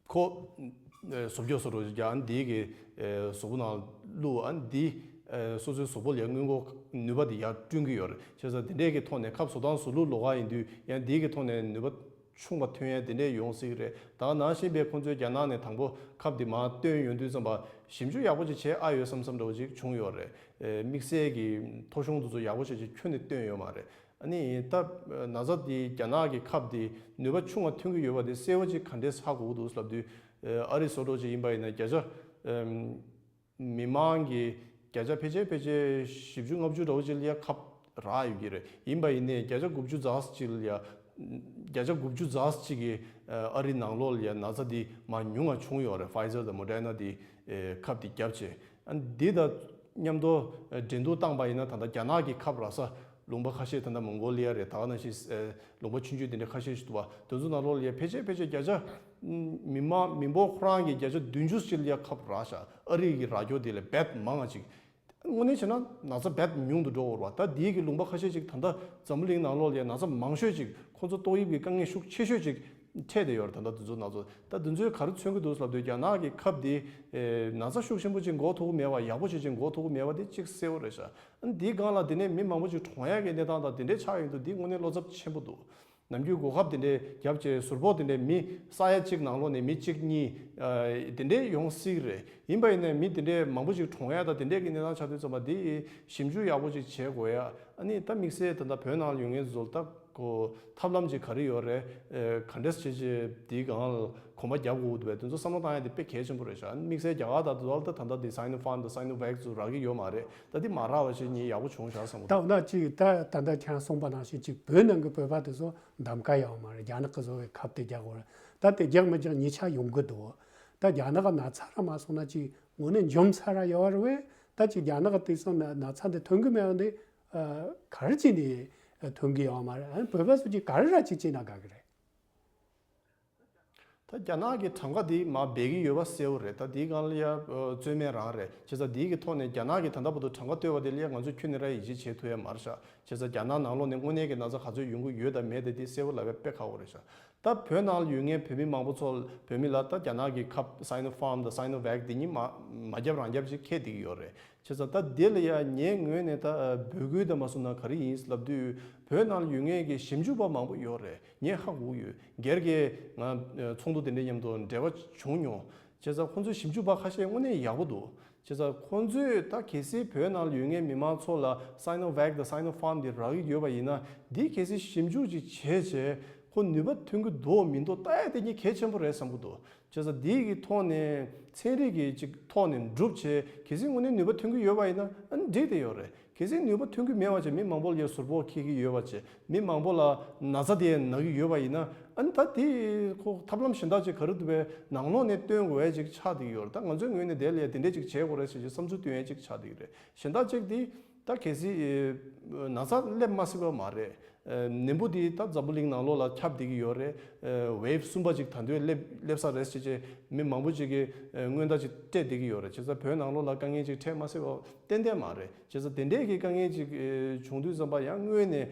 ཁོ་ བཟོ་བཅོས་བཟོ་འདྲ་ཅིག་རྒྱག་ཨ་ནི་དེའི་གི་གཟུགས་པོ་ནང་བླུགས། ཨ་ནི་དེ་སོ་སོའི་གཟུགས་པོ་ལ་ཡང་སྔོན་འགོག་ནུས་པ་དེ་ཡར་བསྐྲུན་གྱི་ཡོད་རེད། བྱས་ཙང་དེ་འདྲས་ཀྱི་ཐོག་ནས་ཁབ་བཟོ་སྟངས་བཟོ་ལུགས་ལོགས་ཀ་ཡིན་དུས་ཡང་དེའི་གི་ཐོག་ནས་ནུས་པ་ཆུང་བ་ཐོན་ཡ་དེ་འདྲས་ཡོང་སྲིད་ཀྱི་རེད། ད་ནང་བཞིན་པའི་ཁོང་ཚོས་རྒྱ་ནག་ནས་དང་པོ་ཁབ་དེ་མར་བཏོན་ཡོང་དུས་ཙམ་པ་ཞིབ་འཇུག་ཡག་པོ་ཅིག་བྱེད་ཨ་ཡོད་བསམ་བསམ་འདྲ་བོ་ཅིག་བྱུང་ཡོད་རེད། དམིགས་བསལ་གྱི་ཐོ་གཞུང་དེ་ཚོ་ཡག་པོ་ཞེ་ཅིག་ཁྱོན་ནས་བཏོན་ཡོད་མ་རེད། ཨ་ནི་ད་ན་ཚ་དེ་རྒྱ་ནག་གི་ཁབ་དེ་ནུས་པ་ཆུང་བ་ཐོན་གྱི་ཡོད་པ་དེ་གསལ་བོ་ཅིག་ག་འདྲས་ཧ་གོ་གི་འདུག་ལབ་དུས། ཨ་རི་བཟོ་འདྲ་ཅིག་ཡིན་པ་ཡིན་ན་བརྒྱ་ཆ་མི་མང་གི་བརྒྱ་ཆ་ཕལ་ཆེར་ཕལ་ཆེར་བཞི་བཅུ་ལྔ་བཅུ་འདྲ་བོ་ཅིག་ལ་ཡ་ཁབ་རག་ཡོད་ཀྱི་རེད། ཡིན་པ་ཡིན་ནའི་བརྒྱ་ཆ་དགུ་བཅུ་ཙམ་ཅིག་ལ་ཡ། བརྒྱ་ཆ་དགུ་བཅུ་ཙམ་ཅིག་གིས་ཨ་རི་ནང་ལོགས་ལ་ཡ་ན་ཚ་འདི་མར་ཉུང་བ་བྱུང་ཡོད་རེད། Pfizer་དང་Moderna་དེ་ཁབ་དེ་བརྒྱབ་བྱས། ཨ་འདི་དང་མཉམ་དུ་འགྲན་བསྡུར་བཏང་པ་ཡིན་ན་ད་ལྟ་རྒྱ་ནག་གི་ཁབ་རག་ས་ལུང་པ་ཁ་ཤས། ད་ལྟ་མོང་གོ་ལི་ཡ་རེད། ད་ག་ནང་བཞིན་ལུང་པ་ཆུང་ཆུང་དེ་འདྲ་ཁ་ཤས་ཤིག་འདུག་བ། དེ་ཚོ་ནང་ལོགས་ལ་ཡ་ཕལ་ཆེར་ཕལ་ཆེར་བརྒྱ་ཆ་མི་མང་མི་འབོར་ཁོ་རང་གི་བརྒྱ་ཆ་བདུན་ཅུ་ཅིག་ལ་ཡ་ཁབ་རག་ཤག་ཨ་རི་གི་རག་རྒྱུ་དེ་ལས་རྦད་མང་བ་ཅིག་དངོས་གནས་བྱས་ན་ན་ཚ་རྦད་ཉུང་དུ་འགྲོ་འོར་བ། ད་དེའི་གི་ལུང་པ་ཁ་ཤས་ཅིག་ད་ལྟ་འཛམ་བུ་གླིང་ནང་ལོགས་ལ་ཡ་ན་ཚ་མང་ཤོས་ཅིག་ཁོང་ཚོ་ཏོག་དབྱིབས་ཀྱི་དཀའ་ངལ་ཤུགས་ཆེ་ཤོས་ཅིག་འཕྲད་བསྡད་ཡོད་རེད། ད་ལྟ་དེ་ཚོ་ན་ཚ་ད་དེ་ཚོས་ག་རེ་མཚོན་གྱི་འདུག་ལབ་དུས་རྒྱ་ནག་གི་ཁབ་དེ་ན་ཚ་ཤུགས་ཆེན་པོ་ཅིག་འགོག་ཐུབ་ཀྱི་མེད་པ། ཡག་པོ་ཅིག་ཅིག་འགོག་ཐུབ་ཀྱི་མེད་པ་དེ་གཅིག་གསལ་བོ་རེད་ཤག་ཨ་ནི་དེའི་སྒང་ལ་དེ་ནས་མི་མང་པོ་ཅིག་གྲོངས་ཡག་གི་གནས་སྟངས་དང་དེ་འདྲས་ཆགས་ཡོང་དུས་དེ་དངོས་གནས་བློ་འཚབ་ཆེན་པོ་འདུག་ནམ་རྒྱུན་འགོག་ཁབ་དེ་འདྲས་བརྒྱབ་བྱས་ཟུར་ཕོག་དེ་འདྲས་མི་ས་ཡ་གཅིག་ནང་ལོགས་ནས་མི་གཅིག་གཉིས་ཨ་དེ་འདྲས་ཡོང་སྲིད་རེད། ཡིན་པ་ཡིན་ནའི་མི་དེ་འདྲས་མང་པོ་ཅིག་གྲོངས་ཡ་ད་དེ་འདྲས་ཀྱི་གནས་སྟངས་ཆགས་དུས་ཙམ་པ་དེ་ཞིབ་འཇུག་ཡག་པོ་ཅིག་བྱེད་དགོས་ཡ། ཨ་ནི་ད་དམིགས་བསལ་ད་ལྟ་བོད་ནང་ལ་ཡོད་མཁན་ཚོ་ལ་ད་གོ་ཐབས་ལམ་ཅིག་ག་རེ་ཡོད་རེད། ཨ་ག་འདྲས་བྱེད་བྱེད་དེའི་སྒང་ལ་གོམ་པ་རྒྱབ་དགོས་འདུག་པས། དེ་ཚོ་བསམ་བློ་བཏང་ཡ་དེ་དཔེ་གལ་ཆེན་པོ་རེད་ཤག་དམིགས་བསལ་རྒྱ་གར་དང་དུ་བ་ལ་ད་ད་ལྟ་དེ་Sinopharm་དང་Sinovac་ཚོ་རག་གི་ཡོད་མ་རེད། ད་དེ་མ་རག་པ་བྱས་ནས་ཡག་པོ་བྱུང་ཤག་བསམ་གི་འདུག་ད་འོ་ན་ཅིག་ད་ད་ལྟ་ཁྱེད་རང་གསུངས་པ་ནང་བཞིན་ཅིག་བོད་ནང་གི་བོད་པ་དེ་ཚོ་གདམ་ག་ཡོད་མ་རེད། རྒྱ་ནག་གི་བཟོ་བའི་ཁབ་དེ་རྒྱག་དགོས་རེད། ད་དེ་རྒྱག་མི་རྒྱག་གཉིས་ཆ་ཡོང་གི་འདུག་ད་རྒྱ་ནག་གི་ན་ཚ་ར་མ་སོང་ན་ཅིག་དངོས་གནས་འཇོམས་ས་ར་ཡོད་རེད་བས། ད་ཅིག་རྒྱ་ནག་གི་དེ་ཚོ་ན་ན་ཚ་འདི་ཐོན་གི་མེད་པ་འདི་ཨ་ག་རེ་བྱས་ནས་ཐོན་གི་ཡོད་མ་རེད། ཨ་བོད་པ་ཚོ་ཅིག་ག་རེ་ར་ཅིག་བྱས་ན་དགའ་གི་རེད། ད་རྒྱ་ནག་གི་གྲངས་ཀ་དེ་མར་འབེལ་གྱི་ཡོད་པ་གསལ་བོ་རེད། ད་དེའི་སྒང་ལ་ཡ་རྩོད་མེད་རང་རེད། བྱས་ཙང་དེའི་གི་ཐོག་ནས་རྒྱ་ནག་གི་ད་ལྟ་བར་དུ་གྲངས་ཀ་བཏོད་པ་དེ་ལ་ཡ་ང་ཚོས་ཁྱོན་ནས་ར་ཡིད་ཆེས་བྱེད་ཐུབ་ཡ་མ་རེད་ཤག་བྱས་ཙང་རྒྱ་ནག་ནང་ལོགས་ནས་དངོས་གནས་ཀྱི་ན་ཚ་ག་ཚོད་ཡོང་གི་ཡོད་དང་མེད་དེ་དེ་གསལ་བོ་ལབ་ཡ་དཔེ་ཁག་པོ་རེད་ཤག་ད་བོད་ནང་ལ་ཡོད་མཁན་བོད་མི་མང་པོ་ཚོ་བོད་མི་ལ་ད་རྒྱ་ནག་གི་ཁབ་Sinopharm་དང་Sinovac་དེ་གཉིས་མ་མ་རྒྱབ་རང་རྒྱབ་ཅིག་འཁེལ་བསྡད་ཀྱི་ཡོད་རེད། བྱས་ཙང་ད་དེ་ལ་ཡ་ངའི་ངོས་ནས་ད་འབོད་སྐུལ་དང་མ་སོང་ན་ག་རེ་ཡིན་ལབ་དུས་བོད་ནང་ལ་ཡོད་མཁན་གྱི་ཞིབ་འཇུག་པ་མང་པོ་ཡོད་རེད། ངས་ཧ་གོ་གི་ཡོད། སྒེར་གྱི་ང་ཚོགས་འདུ་དེ་འདྲའི་མཉམ་དུ་འབྲེལ་བ་བྱུང་མྱོང་། བྱས་ཙང་ཁོང་ཚོའི་ཞིབ་འཇུག་པ་ཁ་ཤས་དངོས་གནས་ཡག་པོ་འདུག་བྱས་ཙང་ཁོང་ཚོས་ད་གལ་སྲིད་བོད་ནང་ལ་ཡོད་མཁན་མི་མང་ཚོ་ལ་Sinovac་དང་Sinopharm་དེ་རག་གི་ཡོད་པ་ཡིན་ན་འདི་གལ་སྲིད་ཞིབ་འཇུག་ཅིག་བྱས་བྱས་ཁོ་ནུས་པ་ཐོན་གྱི་འདུག་མི་འདུག་ལྟ་ཡ་དེ་གཉིས་གལ་ཆེན་པོ་རེད་བསམ་གྱི་འདུག་བྱས་ཙང་འདི་གི་ཐོག་ནས་ཚན་རིག་གི་ཅིག་ཐོག་ནས་སྒྲུབ་བྱས་གལ་སྲིད་དངོས་གནས་ནུས་པ་ཐོན་གྱི་ཡོད་པ་ཡིན་ན་ཨ་ནི་འགྲིག་བསྡད་ཡོད་རེད། གལ་སྲིད་ནུས་པ་ཐོན་གྱི་མེད་པ་བྱས་མི་མང་པོ་ལ་ཟུར་ཕོག་འཁེལ་གྱི་ཡོད་པ་བྱས་མི་མང་པོ་ལ་ན་ཚ་དེ་ན་གི་ཡོད་པ་ཡིན་ན་ཨ་ནི་ད་དེ་ཁོ་ཐབས་ལམ་གཞན་དག་ཅིག་ག་རེ་འདུག་པའི་ནང་ལོགས་ནས་སྟོན་དགོས་ཡ་ཅིག་ཆགས་བསྡད་ཀྱི་ཡོད་རེད། ད་ང་ཚོའི་ངོས་ནས་དེ་ལ་ཡ་དེ་འདྲས་ཅིག་བྱེད་དགོས་རེད་ཟེར་གྱི་བསམ་ཚུལ་བཏོན་ཡ་ཅིག་ཆགས་བསྡད་ཀྱི་རེད། གཞན་དག་ཅིག་དེ་ད་གལ་སྲིད་ན་ཚ་སླེབས་མ་སྲིད་པ་མ་རེད། ནད་འབུ་དེ་ད་འཛམ་བུ་གླིང་ནང་ལོགས་ལ་ཁྱབ་བསྡད་ཀྱི་ཡོད་རེད། Wave་གསུམ་པ་ཅིག་ད་དུང་སླེབས་སླེབས་ས་རེད་ཟེར་བྱས་མི་མང་པོ་ཅིག་གིས་སྔོན་བརྡ་ཅིག་སྤྲད་བསྡད་ཀྱི་ཡོད་རེད། བྱས་ཙང་བོད་ནང་ལོགས་ལ་དཀའ་ངལ་ཅིག་འཕྲད་མ་སྲིད་པ་ཏན་ཏན་མ་རེད། བྱས་ཙང་དེ་འདྲས་ཀྱི་དཀའ་ངལ་ཅིག་བྱུང་དུས་ཙམ་པ་ཡང་སྔོན་ནས་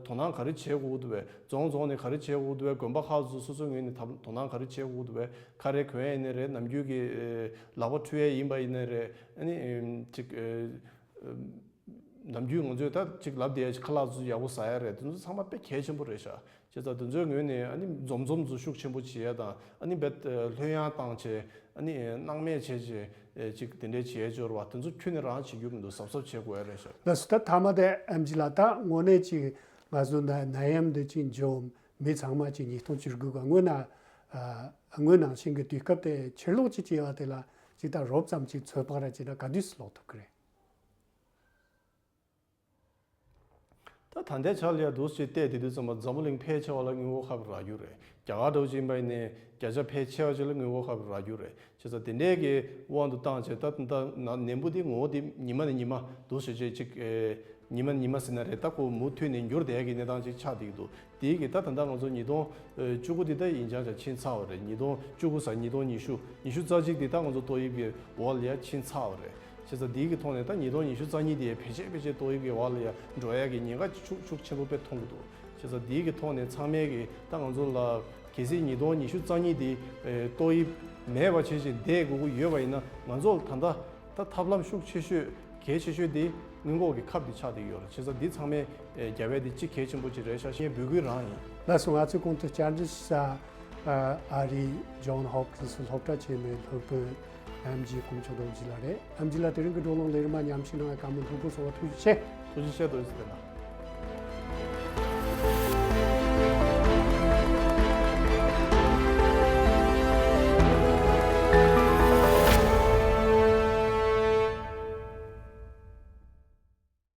དོ་སྣང་ག་རེ་བྱེད་དགོས་འདུག་པས། རྫོང་རྫོང་ནས་ག་རེ་བྱེད་དགོས་འདུག་པས། དགོན་པ་ཁག་ཚོ་སོ་སོའི་ངོས་ནས་དོ་སྣང་ག་རེ་བྱེད་དགོས་འདུག་པས། ཁ་རས་གོན་ཡ་ཡིན་ནའི་རེད། ནམ་རྒྱུན་གྱི་ལག་པ་འཁྲུ་ཡ་ཡིན་པ་ཡིན་ནའི་རེད། ཨ་ནི་ཅིག་ནམ་རྒྱུན་ང་ཚོས་ད་ཅིག་ལབ་བསྡད་ཡ་ཅིག་ཁ་ལག་ཚོ་ཡག་པོ་ཟ་ཡ་རེད། དེ་ཚོ་ཚང་མ་དཔེ་གལ་ཆེན་པོ་རེད་ཤག་བྱས་ཙང་དེ་ཚོའི་ངོས་ནས་ཨ་ནི་འཛོམས་འཛོམས་ཚོ་ཤུགས་ཆེན་པོ་བྱེད་ཡ་དང་ཨ་ནི་རྦད་ལྷོད་ཡངས་བཏང་བྱས་ཨ་ནི་སྣང་མེད་བྱས་བྱས་ཅིག་དེ་འདྲའི་བྱེད་ཡ་སྦྱོར་བ་དེ་ཚོ་ཁྱོན་ནས་རང་བྱེད་རྒྱུ་མི་འདུག་གཟབ་གཟབ་བྱེད་དགོས་ཡ་རེད་ཤག་ལགས་སོ། ད་མཐའ་མ་དེ་ཨེམ་ཆི་ལགས་ད་དངོས་གནས་ཅིག་ང་ཚོ་ན་ན་ཡམ་འདི་ཅིག་འཇོམས་མི་ཚང་མ་ཅིག་ཉིས་སྟོང་བཅུ་དགུ་ག་སྔོན་ན་སྔོན་ནང་བཞིན་གྱི་དུས་སྐབས་དེ་ཕྱིར་ལོག་ཅིག་བྱས་པ་དེ་ལ་ཅིག་ད་རོབ་ཙམ་ཅིག་ཚོད་དཔག་ར་བྱས་ན་ག་དུས་སུ་ལོག་ཐུབ་ཀྱི་རེད། ད་ད་ལྟའི་ཆར་ལ་ཡ་འདུག་སེ་བལྟས་དེ་དུས་ཙམ་པ་འཛམ་བུ་གླིང་ཕལ་ཆེ་བ་ལ་སྔོན་འགོག་ཁབ་རག་རྒྱུ་རེད། རྒྱ་གར་འདྲ་བོ་ཅིག་ཡིན་པ་ཡིན་ནའི་བརྒྱ་ཆ་ཕལ་ཆེ་བ་ཅིག་ལ་སྔོན་འགོག་ཁབ་རག་རྒྱུ་རེད། བྱས་ཙང་དེ་འདྲའི་གི་དབང་དུ་བཏང་བྱས་ད་ད་ན་ནད་འབུ་དེ་ངོ་བོ་དེ་ཉི་མ་ནས་ཉི་མ་འདུག་སེ་བྱས་ཅིག་ཨེ་ཉི་མ་ནས་ཉི་མ་ཟེར་ན་རེད། ད་ཁོ་མུ་མཐུད་ནས་འགྱུར་བསྡད་ཀྱི་གནས་སྟངས་ཅིག་ཆགས་བསྡད་ཀྱི་འདུག་དེའི་གི་ད་ད་ལྟ་ང་ཚོ་ཉིས་སྟོང་བཅུ་དགུ་དེ་ད་ཡིན་ཅང་ཅང་ཕྱིན་ཚར་བ་རེད། ཉིས་སྟོང་བཅུ་དགུ་ཟེར་ཉིས་སྟོང་ཉི་ཤུ་ཉི་ཤུ་རྩ་གཅིག་དེ་ད་ང་ཚོ་ཏོག་དབྱིབས་ཀྱི་འོག་ལ་ཡ་ཕྱིན་ཚར་བ་རེད། བྱས་ཙང་དེའི་གི་ཐོག་ནས་ད་ཉིས་སྟོང་ཉི་ཤུ་རྩ་གཉིས་དེ་ཕལ་ཆེར་ཕལ་ཆེར་ཏོག་དབྱིབས་ཀྱི་འོག་ལ་ཡ་འགྲོ་ཡ་གི་ཉེན་ཁ་ཤུགས་ཤུགས་ཆེན་པོ་དཔེ་མཐོང་གི་འདུག་བྱས་ཙང་དེའི་གི་ཐོག་ནས་ཚང་མས་གི་ད་ང་ཚོ་ལ་གལ་སྲིད་ཉིས་སྟོང་ཉི་ཤུ་རྩ་གཉིས་དེ་ཏོག་དབྱིབས་ མེད་པ་བྱེད་བཞིན་བསྡད་དགོས་ཀྱི་ཡོད་པ་ཡིན་ན། ང་ཚོ་ད་ལྟ་ད་ཐབས་ལམ་ཤུགས་ཆེ་ཤོས་གལ་ཆེ་ཤོས་དེ་སྔོན་འགོག་གི་ཁབ་དེ་ཆགས་བསྡད་ཡོད་རེད། བྱས་ཙང་འདི་ཚང་མས་ཨེ་རྒྱབ་ཡ་དེ་གཅིག་གལ་ཆེན་པོ་ཅིག་རེད་ཤག་ཞེས་འབོད་སྐུལ་རང་ཡིན། ལགས་སོ། ང་ཚོའི་གོང་དུ་བཅར་འདྲི་ཞུ་ས་ཨ་རིའི་ཇོན་ཧོབ་ཀིན་སི་སློབ་གྲྭ་ཆེན་མོའི་སློབ་དཔོན་ཨེམ་ཇི་དཀོན་མཆོག་རྡོ་རྗེ་ལགས་རེད། ཨེམ་ཇི་ལགས་དེ་རིང་གི་བགྲོ་གླེང་ལས་རིམ་མ་མཉམ་ཞུགས་གནང་བའི་བཀའ་མོལ་ལྷུག་པོ་གསུང་བ་ཐུགས་རྗེ་ཆེ། ཐུགས་རྗེ་ཆེ། རྡོ་རྗེ་ཟེར་ན།